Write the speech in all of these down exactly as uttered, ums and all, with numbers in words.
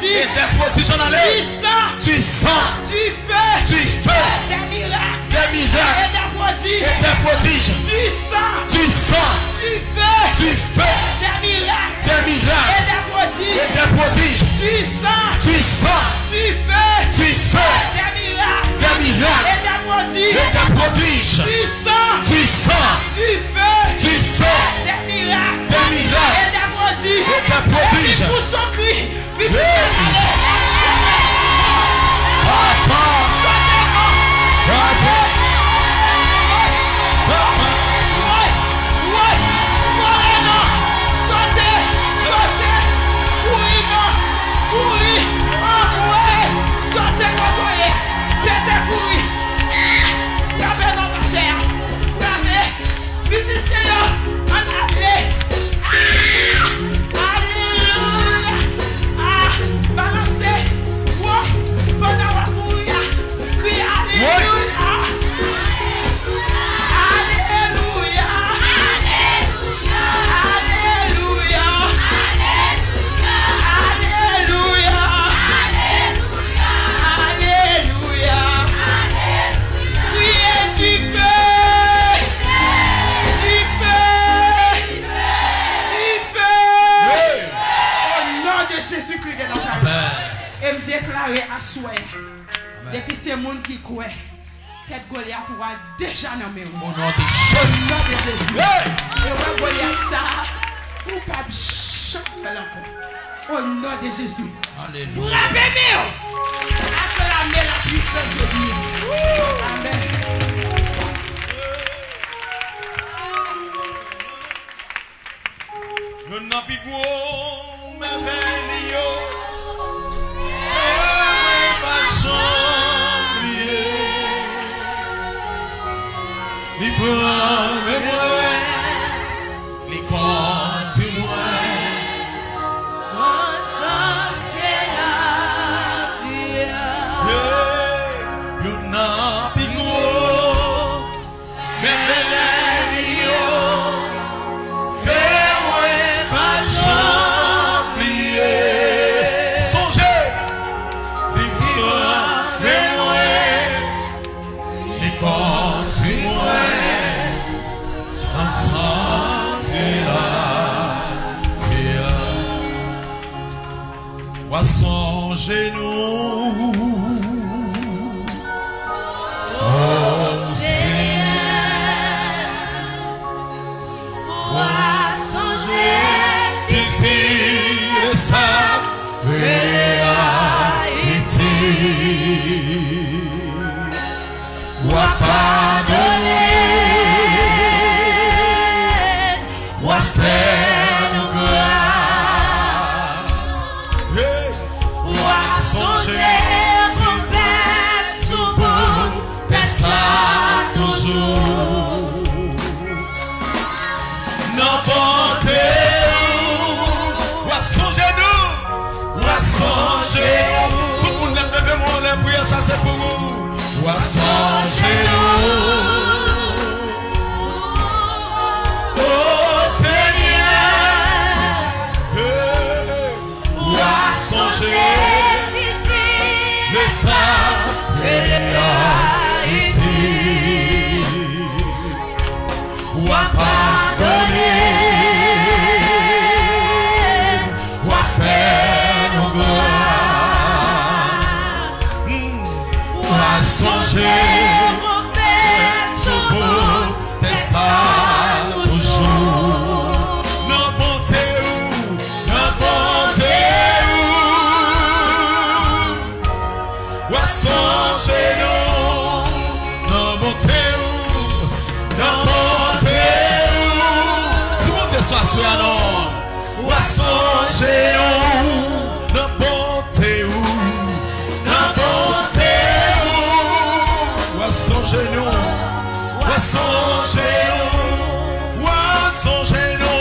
Et des prodiges, ann ale. Du sang. Du sang. Du feu. Du feu. Des miracles. Des miracles. Et des prodiges. Et des prodiges. Du sang. Du sang. Du feu. Du feu. Des miracles. Des miracles. Et des prodiges. Et des prodiges. Du sang. Du sang. Du feu. Du feu. Des miracles. Des miracles. Et des prodiges. Et des prodiges. Du sang. Du sang. Du feu. Du feu. Des miracles. Des miracles. Et des prodiges. Et des prodiges. Epi pou son kri. Misye ale. Papa. Papa. Papa. Sote, sote. Kouri, non. Kouri. Anmwe. Sote kote w ye. Pete kouri. Frape non atè a. Frape. Mizisyen yo, ann ale! Ah! Alelouya! Ah! Balanse! Wo! Pandan w ap mouri a, kriye alelouya! Alelouya! Alelouya! Alelouya! Alelouya! Kriye dife! Dife! Dife! Hey! O non de Jezikri de Nazarèt. Amen. E m deklare aswè a, amen, depi se moun ki kwè, tèt Golyat ou a deja nan men ou. O non de Jezi. O non de Jezi. Hey! E wè Golyat sa a, ou p ap janm wè l ankò. O non de Jezi. Alelouya. Frape men w. Aklame la puissance de Dieu. Amen. Youn nan pi gwo mèvèy li yo, ke mwen pa janm bliye. Li pran men mwen, li kondui mwen. Nan santye lavi a. Hey, youn nan pi gwo mèvèy li yo, ke mwen pa janm bliye. Sonje, li pran men mwen, li kondui mwen nan santye lavi a. W a sonje nou, o Senyè. W a sonje ti zile sa rele Ayiti. W a padone n, w a fè nou gras. Hey! W a sonje konpèt sou bout tè sa toujou. Nan bonte ou, w a sonje nou. W a sonje nou. Tout moun nèt leve men w anlè, priyè sa se pou ou. W a sonje nou. O Senyè, w a sonje ti zile sa rele Ayiti. W a padone n, w a fè nou gras. Mm. W a sonje konpèt sou bout tè sa toujou. Nan bonte ou, nan bonte ou. W a sonje nou nan bonte ou, nan bonte ou. Di Bondye sa aswè a non. W a sonje nou nan bonte ou, nan bonte ou. W a sonje nou, w a sonje nou, w a sonje nou,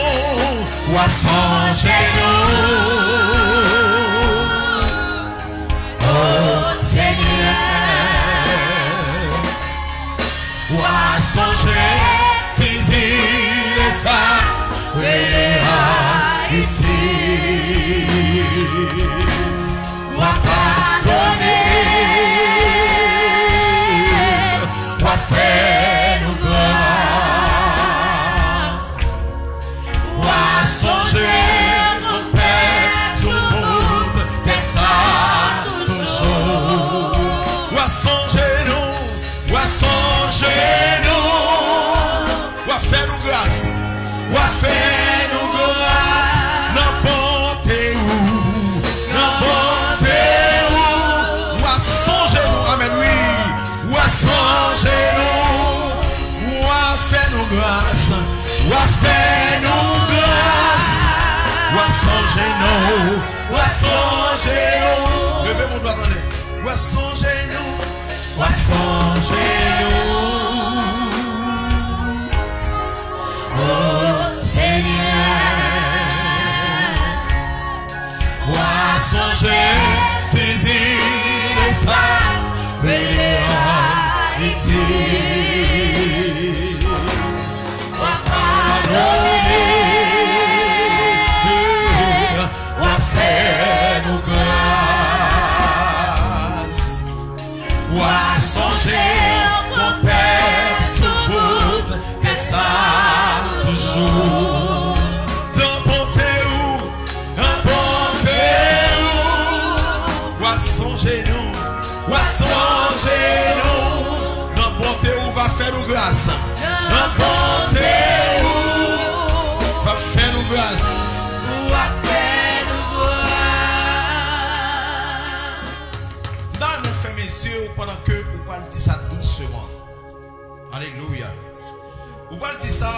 w a sonje nou. O Senyè, w a sonje ti zile sa rele Ayiti. W a padone, w a fè nou gras. W a sonje nou pèp sou bout tè sa toujou. W a sonje nou, w a sonje nou. W a fè nou gras. W a fè nou gras nan bonte ou, nan bonte ou. W a sonje nou, amèn, wi. W a sonje nou, w a fè nou gras, w a fè nou gras. W a sonje nou, w a sonje nou. Leve men w, tande. W a sonje nou, w a sonje nou. O Senyè, w a sonje ti zile sa rele Ayiti. W a padone, w a fè nou gras. W a sonje yon pèp sou bout tè sa toujou. Nan bonte ou, nan bonte ou. W a sonje nou, w a sonje nou. Nan bonte ou, w a fè nou gras. Nan bonte ou, w a fè nou gras. W a fè nou gras. M ta renmen w fèmen zye w pandan ke ou pral di sa dousman. Alelouya. Ou pral di sa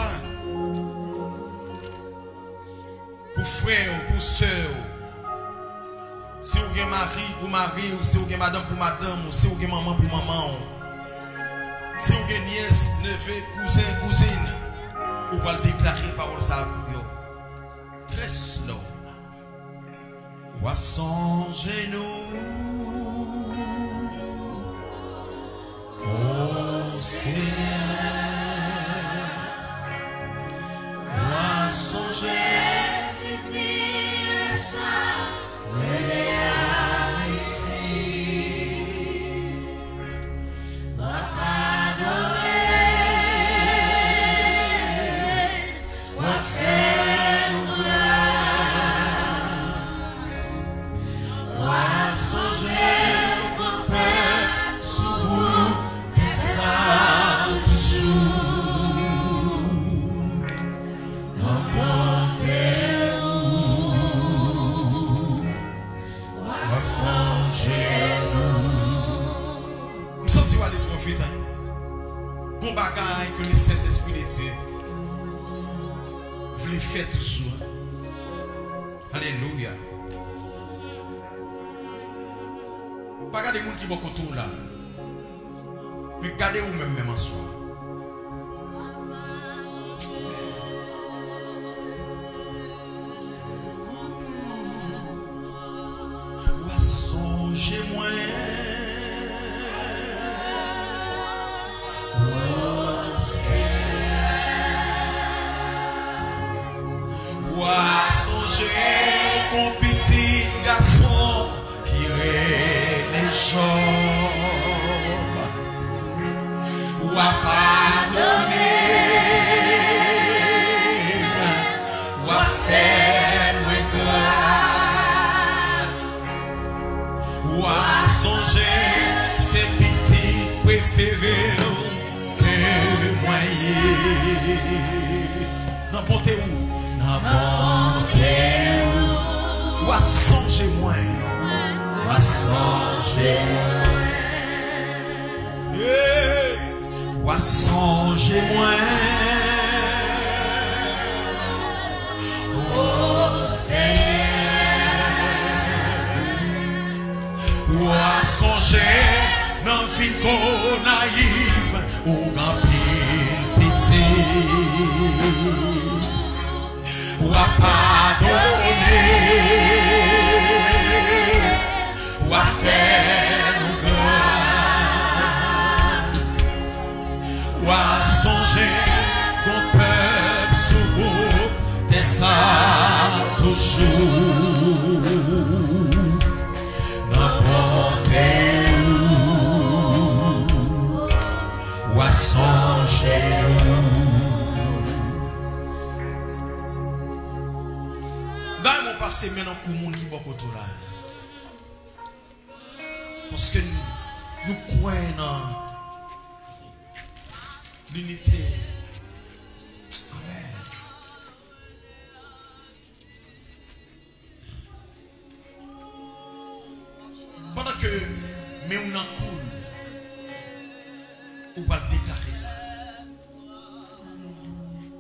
pou frè w, pou sè w. Si w gen mari, pou mari w. Si w gen madanm, pou madanm ou. Si w gen manman, pou manman w. Si w gen nyès, neve, kouzen, kouzin, ou pral deklare pawòl sa a pou yo. Trè slow. W a sonje nou, o Senyè. W a sonje ti zile sa rele Ayiti. W a padone, w a fè nou gras. W a sonje yon pèp sou bout tè sa toujou. Nan bonte ou, w a sonje nou. M santi w ale twò vit, en. Gon bagay ke le Sentespri de Dye vle fè toujou, en. Alelouya. Pa gade moun ki bò kote w la. Men gade ou menm, menm aswè a. W a sonje mwen, o Senyè. W a sonje yon pitit gason ki rele Jòb. W a padone, w a fè mwen gras. W a sonje se pitit prefere w ke mwen ye. Nan bonte ou, nan bonte ou, w a sonje mwen, w a sonje mwen. Hey! W a sonje mwen, o Senyè. W a sonje nan vil Gonayiv, ou gen anpil piti. W a padone, w a fè nou gras. W a sonje gon pèp sou bout tè sa toujou. Pase men nan kou moun ki bò kote w la. Paske n-, nou kwè nan linite. Amèn. Pandan ke men w nan kou l, ou pral deklare sa.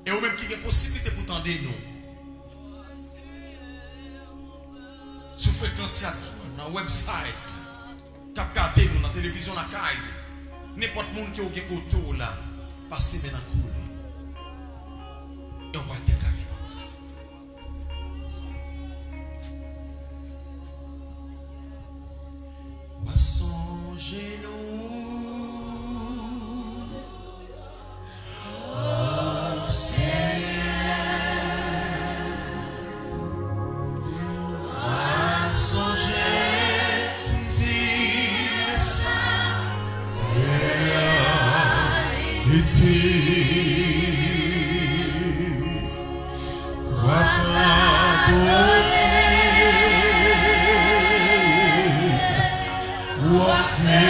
E ou menm ki gen posiblite pou tande nou sou frekans radyo, nan website, k ap gade nou nan televizyon lakay, nenpòt moun ke w gen kote w la, pase men nan kou li. E w pral deklare pawòl sa. W a sonje nou, o Senyè. W a sonje ti zile sa, e a ki di, w ap adore, w a fè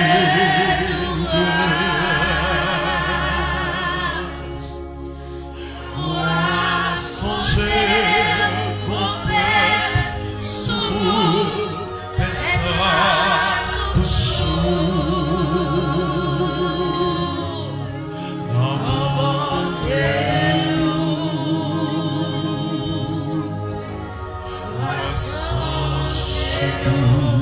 gras. W a sonje gon pèp sou bout tè sa toujou. Nan bonte ou, w a sonje nou.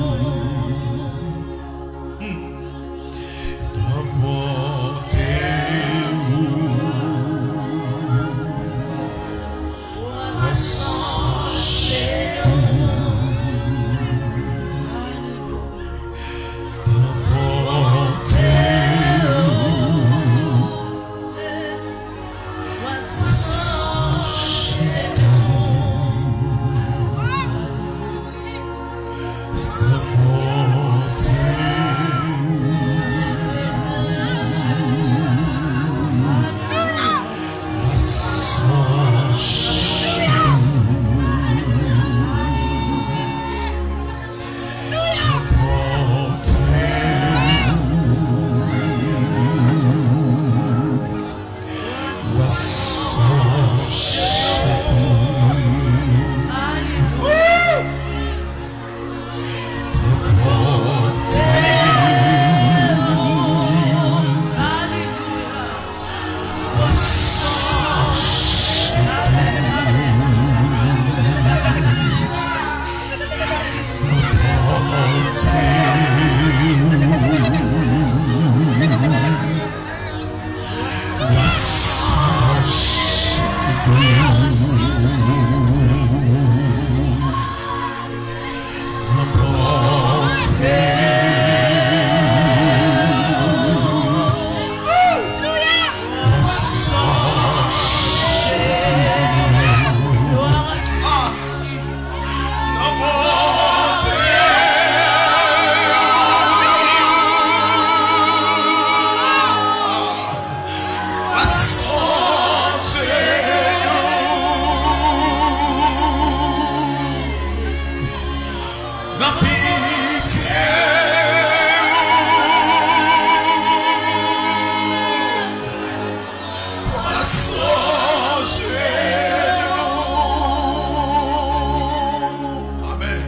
Nan bonte ou, w a sonje nou. Nan bonte ou, w a sonje nou. Sa monte ou, w a sonje ou. Sa monte ou, w a sonje ou. Te pote ou, w a sonje ou. Te pote ou. Amèn.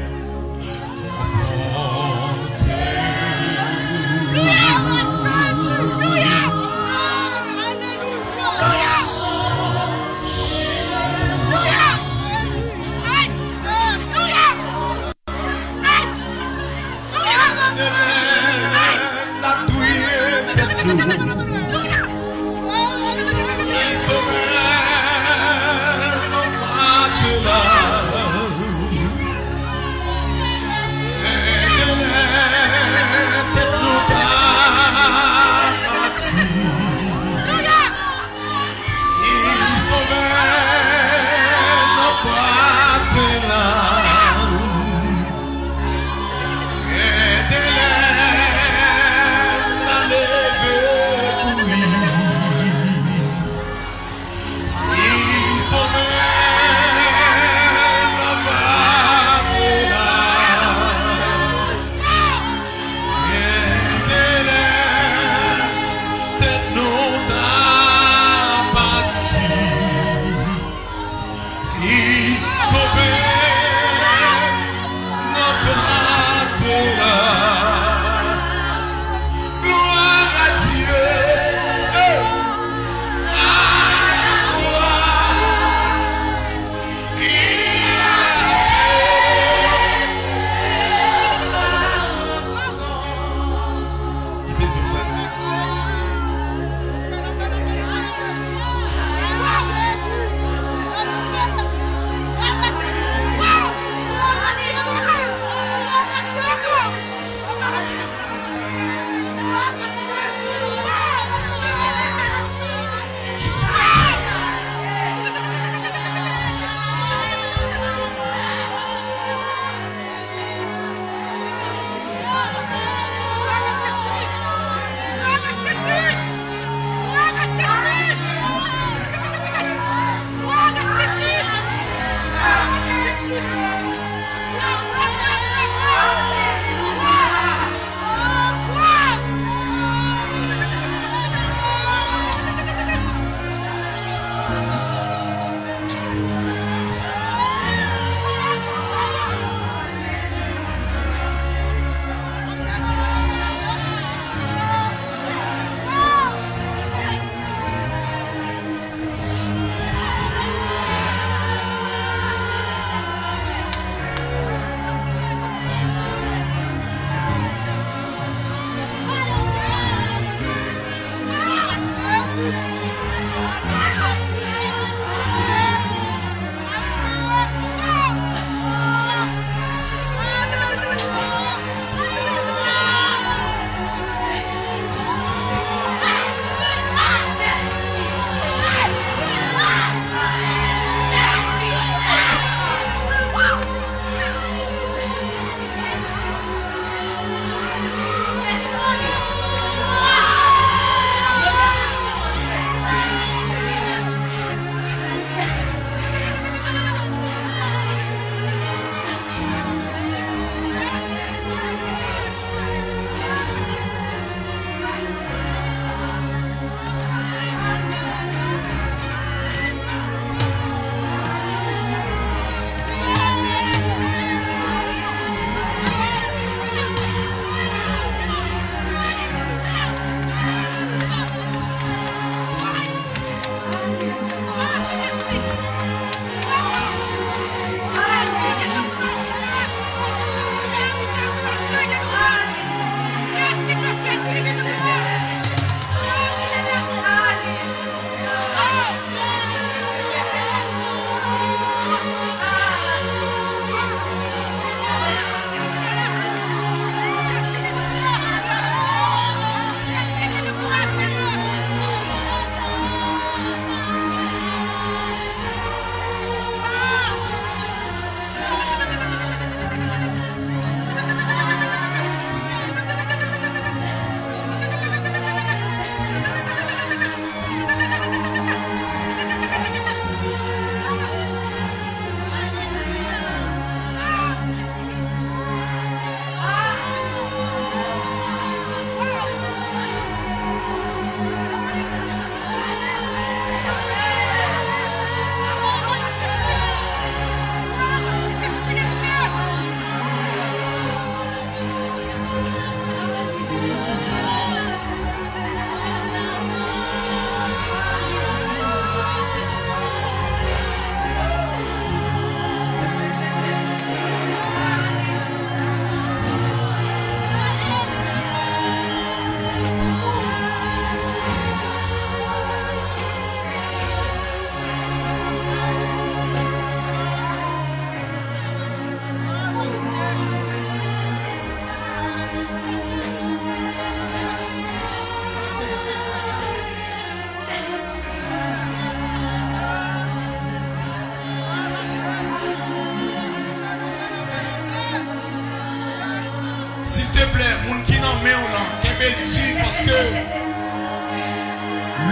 Silvouplè, moun ki nan men w lan, kenbe l di, paske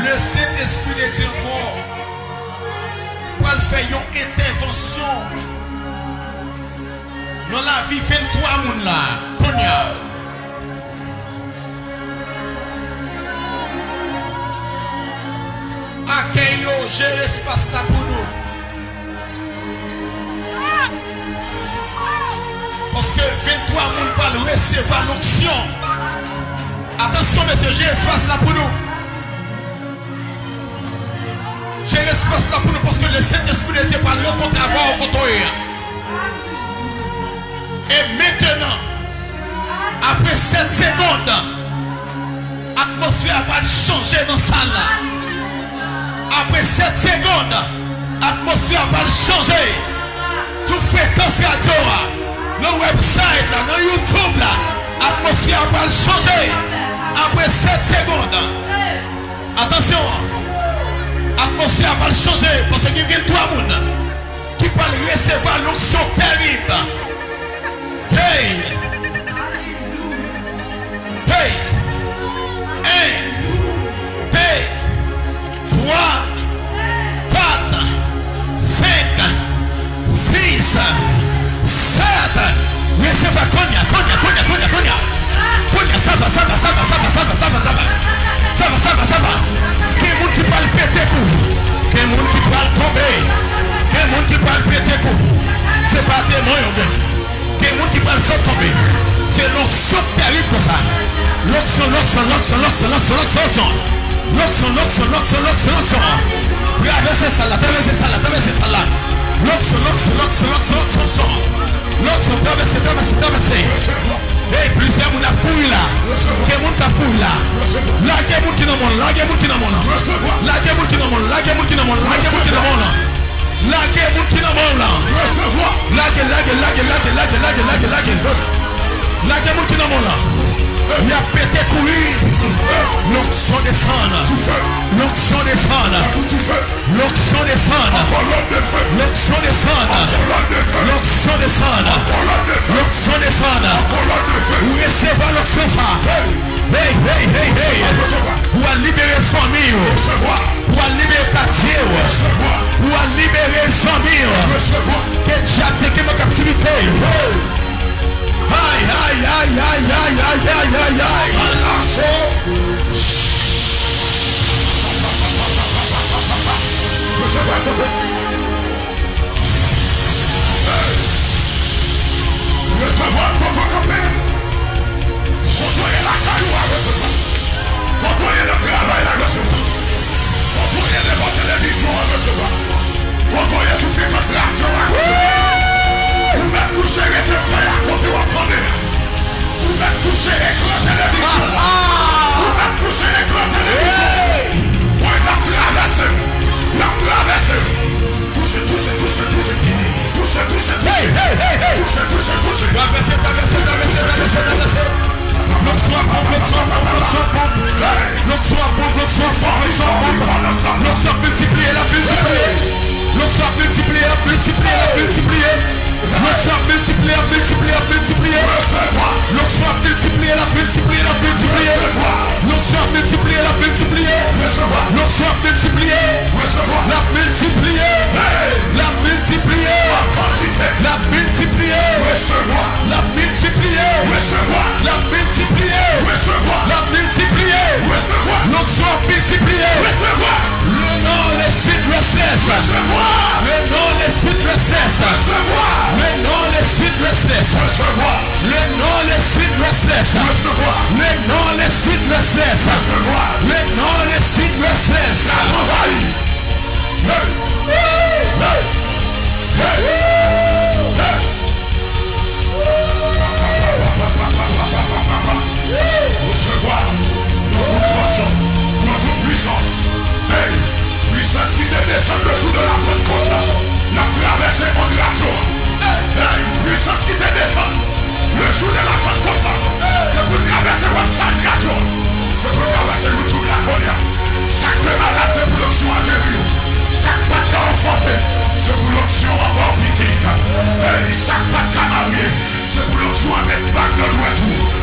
le Sentespri de Dye ankò pral fè yon entèvansyon nan lavi venntwa moun la, kounye a. Akèy yo, jere espas la pou nou. Paske venntwa moun pral resevwa lonksyon. Atansyon, mesye, jere espas la pou nou. Jere espas la pou nou, paske le Sentespri de Dye pral rankontre avè w kote w ye a. E mentenan, apre sèt segonn, atmosfè a pral chanje nan sal la. Apre sèt segonn, atmosfè a pral chanje sou frekans radyo a, nan website la, nan YouTube la. Atmosfè a pral chanje apre sèt segonn. Atansyon, atmosfè a pral chanje, paske gen venntwa moun ki pral resevwa lonksyon terib. Hey! Hey! En, de, twa, kat, senk, sis, sèt. Resevwa kounye a, kounye a, kounye a, kounye a, kounye a. Kounye a, sava, sava, sava. Sava, sava, sava. Gen moun ki pral pete kouri. Gen moun ki pral tonbe. Gen moun ki pral pete kouri. Se pa demon yo gen. Gen moun ki pral fè w tonbe. Se lonksyon k terib konsa. Lonksyon, lonksyon, lonksyon, lonksyon, lonksyon, lonksyon, lonksyon. Lonksyon, lonksyon, lonksyon, lonksyon, lonksyon. Travèse sal la, travèse sal la, travèse sal la. Lonksyon, lonksyon, lonksyon, lonksyon, lonksyon, lonksyon. Lonksyon, travèse, travèse, travèse. Hey, plizyè moun ap kouri la. Gen moun k ap kouri la. Lage moun ki nan mòn, lage moun ki nan mòn. Lage moun ki nan mòn, lage moun ki nan mòn, lage moun ki nan mòn. Lage moun ki nan mòn lan. Lage, lage, lage, lage. Lage moun ki nan mòn lan. Y ap pete kouri. Lonksyon desann. Lonksyon desann. Lonksyon desann. Lonksyon desann. Lonksyon desann. Lonksyon desann. Ou resevwa lonksyon sa. Hey, hey, hey, hey. Ou al libere fanmi w. Ou al libere katye w. Ou al libere zanmi w. Ke dyab te kenbe an kaptivite. Ay, ay, ay. Resevwa, poko kanpe. Kote w ye lakay ou a, resevwa. Kote w ye nan travay la, resevwa. Kote w ye devan televizyon an, resevwa. Kote w ye sou frekans radyo a, resevwa. Ou mèt touche reseptè a kote w ap tande a. Ou mèt touche ekran televizyon an. Ou mèt touche ekran televizyon an. Mwen, n ap travèse. N ap travèse. Touche, touche, touche, touche. Touche, touche, touche. Hey, hey, hey, hey. Touche, touche, touche. Travèse, travèse, travèse, travèse, travèse. Lonksyon ap mouv, lonksyon ap mouv, lonksyon ap mouv. Lonksyon ap mouv, lonksyon ap mouv, lonksyon ap mouv. Lonksyon ap miltipliye, l ap miltipliye. Lonksyon ap miltipliye, l ap miltipliye, l ap miltipliye. Lonksyon ap miltipliye, ap miltipliye, ap miltipliye. Lonksyon ap miltipliye, l ap miltipliye, l ap miltipliye. Lonksyon ap miltipliye, l ap miltipliye. Lonksyon ap miltipliye, l ap miltipliye. L ap miltipliye. L ap miltipliye. L ap miltipliye. L ap miltipliye. L ap miltipliye. Lonksyon ap miltipliye. Le Nord, le Sud, l'Ouest, l'Est. Le Nord, le Sud, l'Ouest, l'Est. Le Nord, le Sud, l'Ouest, l'Est. Le Nord, le Sud, l'Ouest, l'Est. Le Nord, le Sud, l'Ouest, l'Est. Le Nord, le Sud, l'Ouest, l'Est. Hey! Hey! Hey! Hey! Hey! Resevwa, pran tout pwisans, pran tout pwisans. Hey, pwisans ki te desann le jou de la Pantkòt la, n ap travèse ond radyo a. Hey, pwisans ki te desann le jou de la Pantkòt la, se pou travèse website radyo a. Se pou travèse YouTube la kounye a. Sa k te malad, se pou lonksyon an geri w. Sa k pa t ka anfòme, se pou lonksyon an ba w pitit. Hey, sa k pa t ka marye, se pou lonksyon an met bag nan dwèt ou.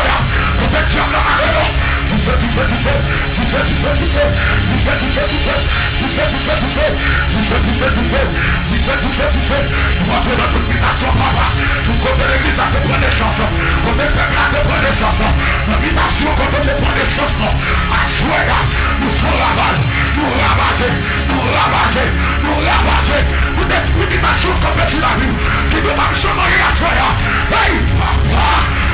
Konpè dyab la mare yo. Dife, dife, dife. Dife, dife, dife. Dife, dife, dife. Dife, dife, dife. Dife, dife, dife. Dife, dife, dife. Nou antre nan tout bitasyon, papa. Tout kote legliz la te pran nesans. Kote pèp la te pran nesans. Nan bitasyon kote te pran nesans, non. Aswè a, nou fè yon ravaj. Nou ravaje. Nou ravaje, nou ravaje. Tout espri ki mache kanpe sou lavi w, ki vle pa m janm anyen aswè a. Hey, papa,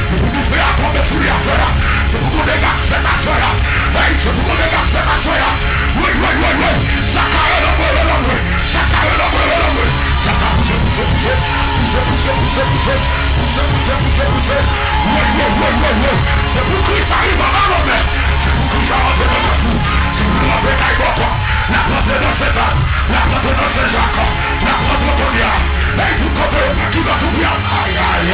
se pou dife a tonbe sou li aswè a. Se pou gon dega k fèt aswè a. Hey, se pou gon dega k fèt aswè a. Woy, woy, woy, woy. Sa ka relanbre, relanbre. Sa ka relanbre, relanbre. Sa ka pouse, pouse, pouse. Pouse, pouse, pouse, pouse. Pouse, pouse, pouse, pouse. Woy, woy, woy, woy, woy. Se pou Kris a rive anba lanmè. Se pou Kris a rantre nan Kafou. Se pou l rantre kay Bòkò. L ap rantre nan Sentak. L ap rantre nan Senjak. L ap rantre kounye a. Ey, tout kote yo pa ki lòt oubyen. Ayayay!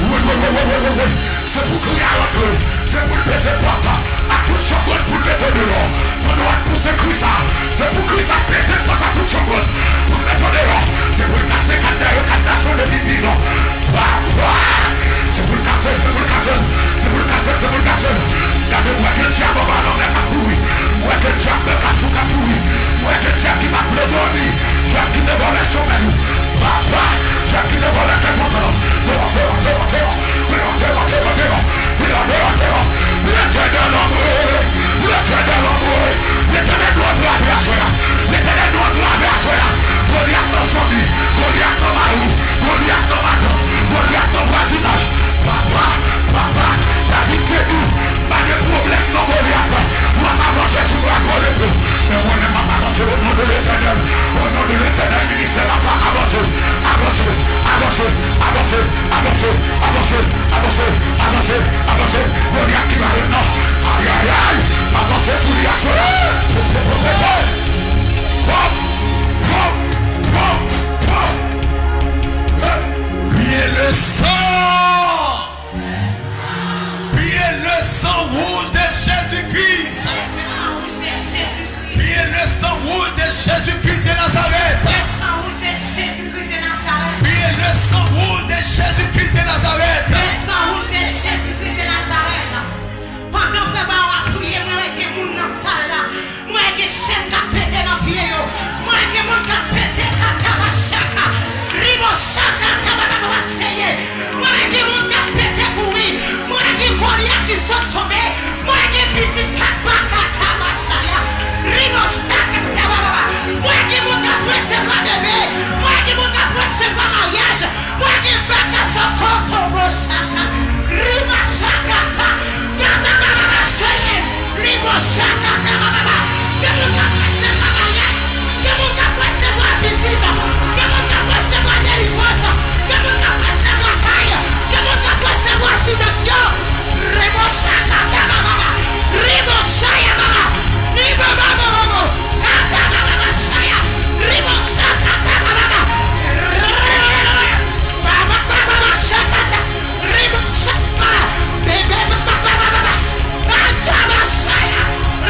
Woy, woy, woy, woy, woy, woy, woy. Se pou Kris a rantre. Se pou l pete pòt ak tout chòk pou l mete deyò. Pandan w ap pouse kri sa, se pou kri sa pete pòt ak tout chòk pou l mete deyò. Se pou l kase kadna yo, kadna sou depi dizan. Papa! Se pou l kase l, se pou l kase l, se pou l kase l, se pou l kase l. Gade, m wè gen dyab anba lanmè k ap kouri. M wè gen dyab nan kafou k ap kouri. M wè gen dyab ki pa vle dòmi. Dyab ki te vòlè somèy ou. Papa! Dyab ki te vòlè kè kontan. Deyò, deyò, deyò, deyò. Deyò, deyò, deyò, deyò. Deyò, deyò, deyò. Letènèl antre. Letènèl antre. Letènèl nou antre aswè a. Letènèl nou antre aswè a. Golyat nan fanmi. Golyat nan mari. Golyat nan madanm. Golyat nan vwazinaj. Papa, papa, David te di, m pa gen pwoblèm non Golyat. W ap avanse sou drapo lepe. Men mwen menm m ap avanse o non de Letènèl. O non de Letènèl, ministè la va avanse. Avanse, avanse, avanse, avanse, avanse, avanse, avanse, avanse. Golyat ki pa ret non. Ayayay, avanse sou li aswè a. Pop, pop, pop, pop, pop. Pop, pop, pop, pop. Kriye le san. Priez le sang rouge de Jésus-Christ. Priez le sang rouge de Jésus-Christ de Nazareth. Priez le sang rouge de Jésus-Christ de Nazareth. Pandan frè Bawo ap priye, mwen wè gen moun nan sal la. Mwen gen chèn k ap pete nan pye yo. Mwen gen moun k ap pete katabachaka. Ribochaka tabababacheye. Mwen gen moun k ap pete kouri. Mwen gen Golyat ki sot tonbe. Mwen gen pitit k ap baka tabachaya. Ribochaka tabababa. Mwen gen moun k ap resevwa bebe. Mwen gen moun k ap resevwa maryaj. Mwen gen baka sot kotobochaka. Ribachakata. Tababababa cheye. Gen moun k ap resevwa maryaj. Gen moun k ap resevwa pitit. Gen moun k ap resevwa delivrans. Gen moun k ap resevwa kay. Gen moun k ap resevwa finans yo. Rebo chaka tabababa. Rebo chaya baba. Rebo baba baba. Kata bababa chaya. Rebo chaka tabababa. Baba baba chakata. Rebo chaka. Bebe baba baba baba. Katabashaya.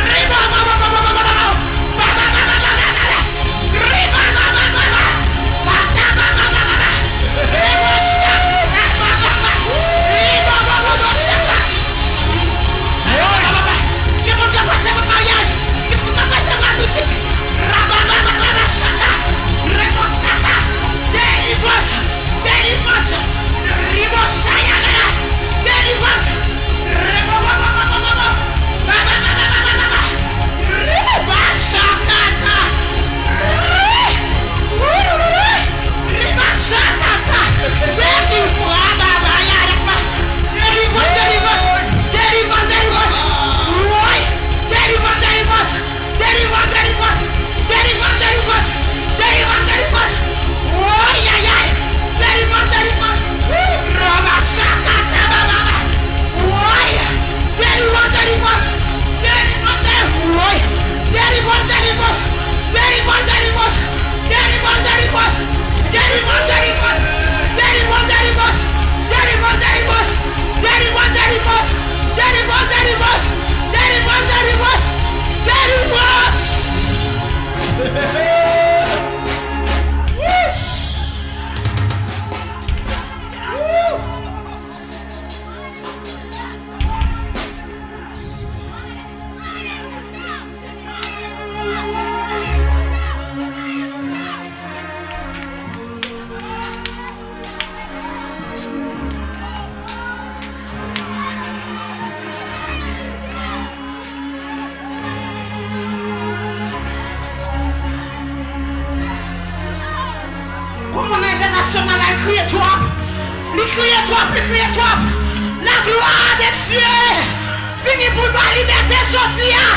Ribabababababa. Babababababa. Ribababababa. Katababababa. Ribashaka. Ribabababashaka. Babababa. Gen moun k ap resevwa maryaj. Gen moun k ap resevwa pitit. Rababababashaka. Rebosaka. Delivrans. Delivrans. Ribosaya. Delivrans. Ribashakata. Ribashakata. Delivrans, delivrans. Delivrans, delivrans. Delivrans, delivrans. Woy. Delivrans, delivrans. Delivrans, delivrans. Delivrans, delivrans. Delivrans, delivrans. Woy, ay, ay. Delivrans, delivrans. Rabashakata bababa. Woy. Delivrans, delivrans. Delivrans, delivrans. Woy. Delivrans, delivrans. Delivrans, delivrans. Delivrans, delivrans. Delivrans, delivrans. Delivrans, delivrans. Delivrans, delivrans. Delivrans, delivrans. Delivrans, delivrans. Delivrans. Wouch! Wouch! Kriye twòp, li kriye twòp. La gloire de Dieu vini pou l ba w libète jodi a.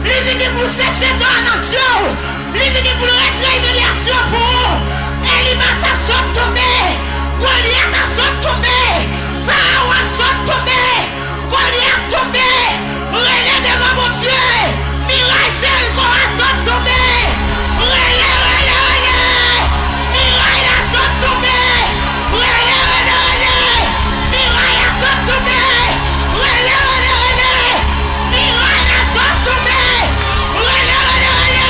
Li vini pou l seche dlo a nan zye w. Li vini pou l retire imilyasyon pou ou. Elimas ap sot tonbe. Golyat ap sot tonbe. Farawon ap sot tonbe. Golyat tonbe. Rele devan Bondye. Miray Jeriko a sot tonbe. Rele, rele, rele. Miray la sot tonbe. Rele, rele, rele. Miray la sot tonbe. Rele, rele, rele. Miray la sot tonbe. Rele, rele, rele.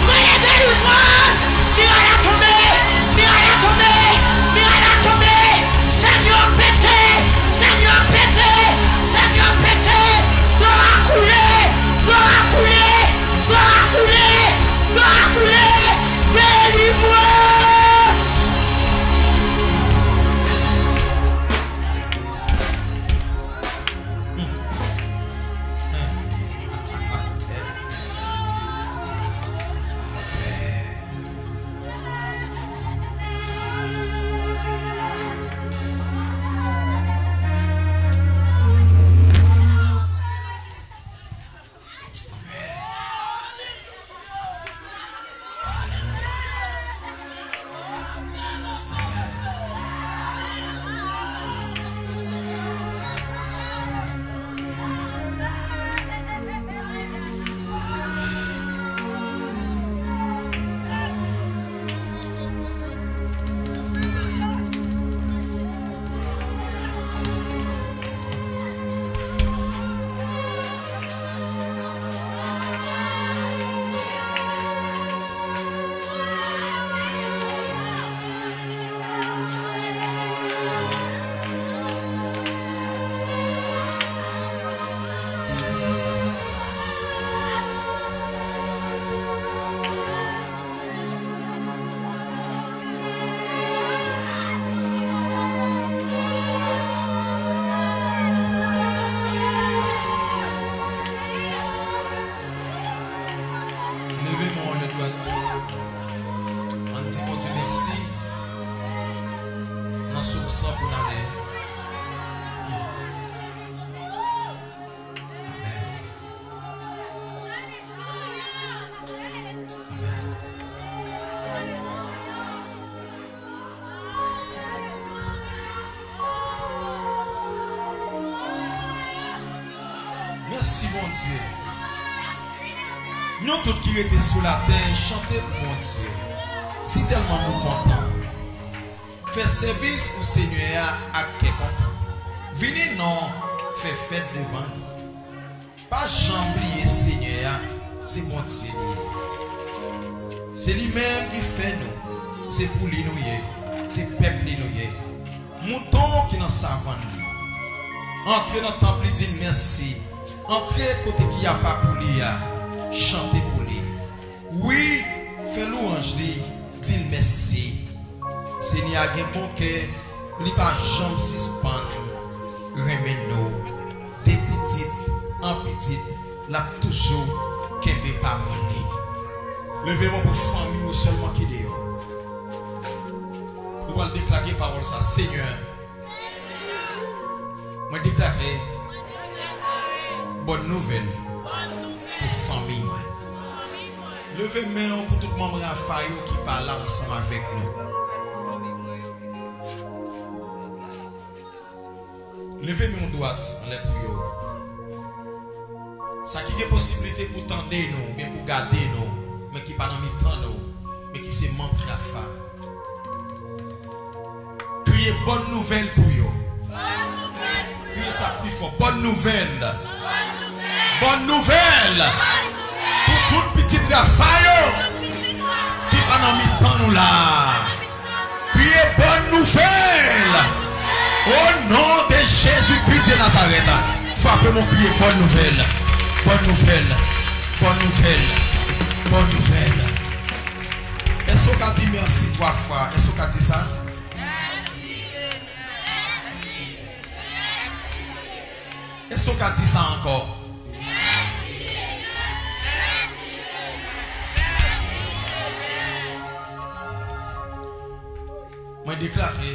Rele delivrans. Miray la tonbe. Miray la tonbe. Miray la tonbe. Chèn yo pete. Chèn yo pete. Chèn yo pete. Dlo a koule. Dlo a koule. Dlo a koule. Dlo a koule. Delivrans. Leve men w anlè dwat. Ann di Bondye mèsi nan souf sa pou n ale. Amèn. Amèn. Mèsi, Bondye. Nou tout ki rete sou latè, chante pou Bondye. Si tèlman nou kontan. Fè sèvis pou Senyè a ak kè kontan. Vini non, fè fèt devan li. Pa janm bliye Senyè a, se Bondye li ye. Se li menm ki fè nou, se pou li nou ye, se pèp li nou ye. Mouton ki nan savann li. Antre nan tanp li, di l mèsi. Antre kote ki apa pou li a, chante pou li. Wi, fè lwanj li, di l mèsi. Senyè a gen bon kè, li pa janm sispann renmen nou. De pitit an pitit, l ap toujou kenbe pawòl li. Leve men w pou fanmi w sèlman ki deyò. Ou pral deklare pawòl sa, Senyè, mwen deklare bòn nouvèl pou fanmi mwen. Leve men w pou tout manm Rafa yo ki pa la ansanm avèk nou. Leve men w dwat anlè pou yo. Sa ki gen posiblite pou tande nou, oubyen pou gade nou, men ki pa nan mitan nou, men ki se manm Rafa. Kriye bòn nouvèl pou yo. Kriye sa pi fò. Bòn nouvèl. Bòn nouvèl. Pou tout pitit Rafa yo ki pa nan mitan nou la. Kriye bòn nouvèl. O non de Jezikri de Nazarèt. Frape men w, kriye bòn nouvèl. Bòn nouvèl. Bòn nouvèl. Bòn nouvèl. Èske w ka di mèsi twa fwa? Èske w ka di sa? Èske w ka di sa ankò? Mwen deklare,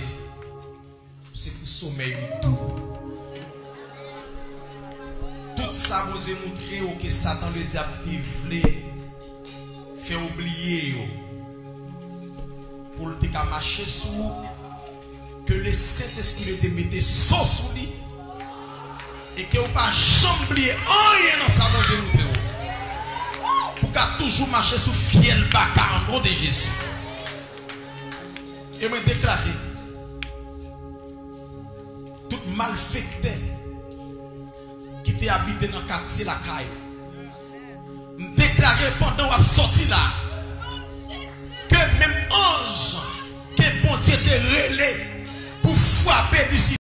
se Somèy ou dou. Tout sa Bondye moutre w ke Satan ledyab te vle fè w bliye yo, pou l te ka mache sou ou, ke le Sentespri de Dye mete so sou li, e ke w pa janm bliye anyen nan sa Bondye moutre w, pou w ka toujou mache sou fyèl baka, o non de Jezi. E mwen deklare, tout malfektè ki te abite nan katye lakay ou, m deklare pandan w ap sòti la, ke menm anj ke Bondye te rele pou frape Lisifè,